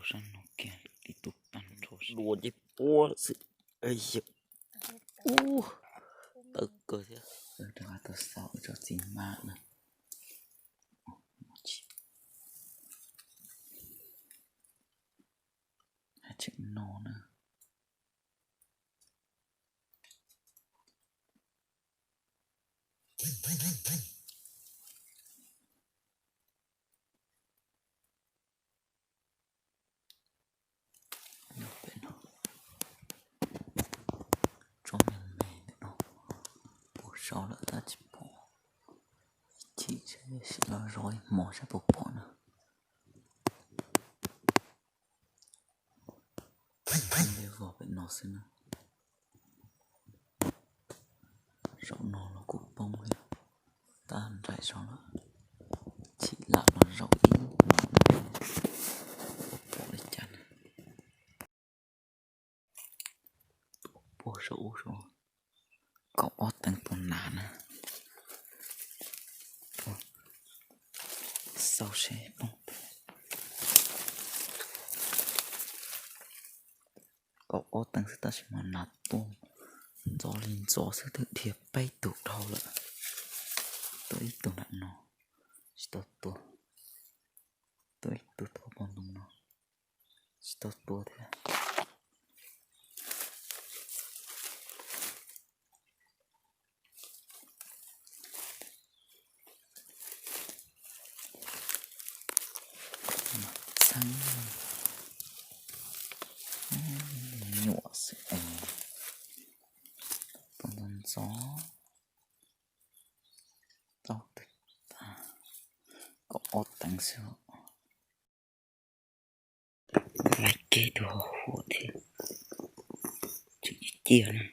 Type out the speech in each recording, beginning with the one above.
Sab no kiag tib tug tag nrho dua ncej puab xwb. Ub, tawv kawg thiab. Rov qab tuaj xauj tsob txiv mab na. Tseem no na. Tsob me me ntawm no puag saud lawm tab tsis pom. Ib chim seb sim los zov ib hmo saib puas pom na. Ntej vog pem no xwb na. Zaum no los kuj poob li, tab nraim zog lawm. Chim lam los zaum ib hmo no pom li cas na. Puag saum ub saud kaum ob teev puas nas na. Xauj seb poob. Kaum ob teev xwb tab sis mas nas tuaj ntxov li ntxov xwb, twb dhia peb tug dhau lawm. Tuaj ib tug nram no tsis tau tua, tuaj ib tug tau pog ntoo no tsis tau tua thiab. Txheeb nyuam xwb es pog ntoo ntxov tau twg tag, kaum ob teev xwb. Laij keb dua huam thiab, tseem ciaj na.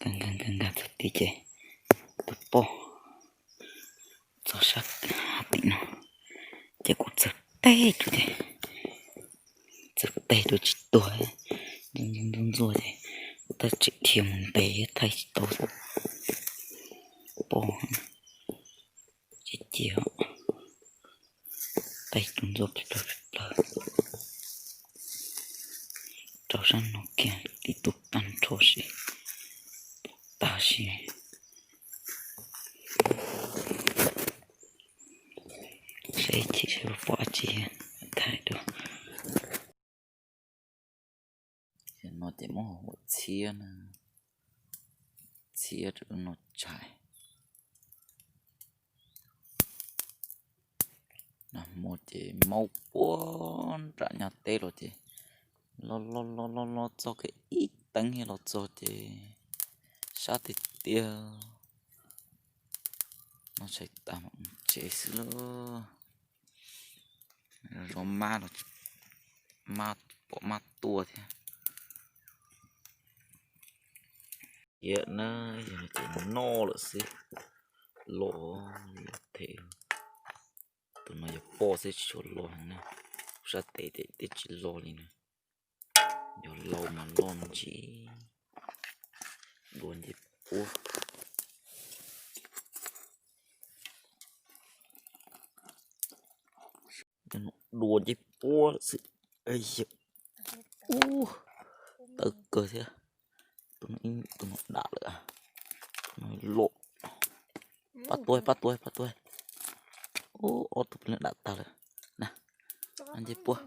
Nkag nkag nkag txog tid ces tus poj txog sab tim no ces kuv txawm teg rau ces txawm teg rau tsis tuag, ntxuag ntxuag ntxuag ces kuv tab tseem dhia mus ntes thiab thaij tsis tau xwb. Poj ces cia thaij tus ntxuag plawg plawg plawg. Rau sab no kiag tib tug tag nrho si, tag si. Saib chim saib puas pom dab tsi thaij dua. No ces muab huam txhiab na, txhiab rau no tshais. Nag hmo ces maub puag nram nyab teb los ces los los los los los txog kiag ib teev los txog ces sab tiag tiag. No tshais tas mam mus tsev xwb lauj. Zov mab los mab pom mab tuaj thiab. Yog na, yog no ces noj lawm xwb. Los them, tus no yog poj xwb tsis tshua los heev na. Sab tes ces twb tsis los li na. Yog laus mas loj me ntsis. Dua ncej puab. Dua ncej puab xwb. Ub, tawv kawg thiab. Tus no, tus no dam lawm. Tus no loj. Pab tuag, pab tuag, pab tuag. Ub, ob tug peb leeg dam tag lawm. Na, ncej puab.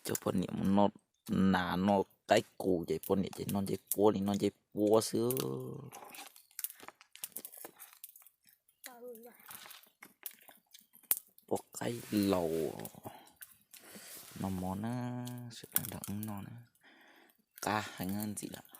Cov poj niam mus noj nas noj qaib qus ces poj niam ces noj ncej puab li, noj ncej puab xwb. Poj qaib laus noj mov na, sawv daws nrog wb noj na. Qab heev ntxim lawm.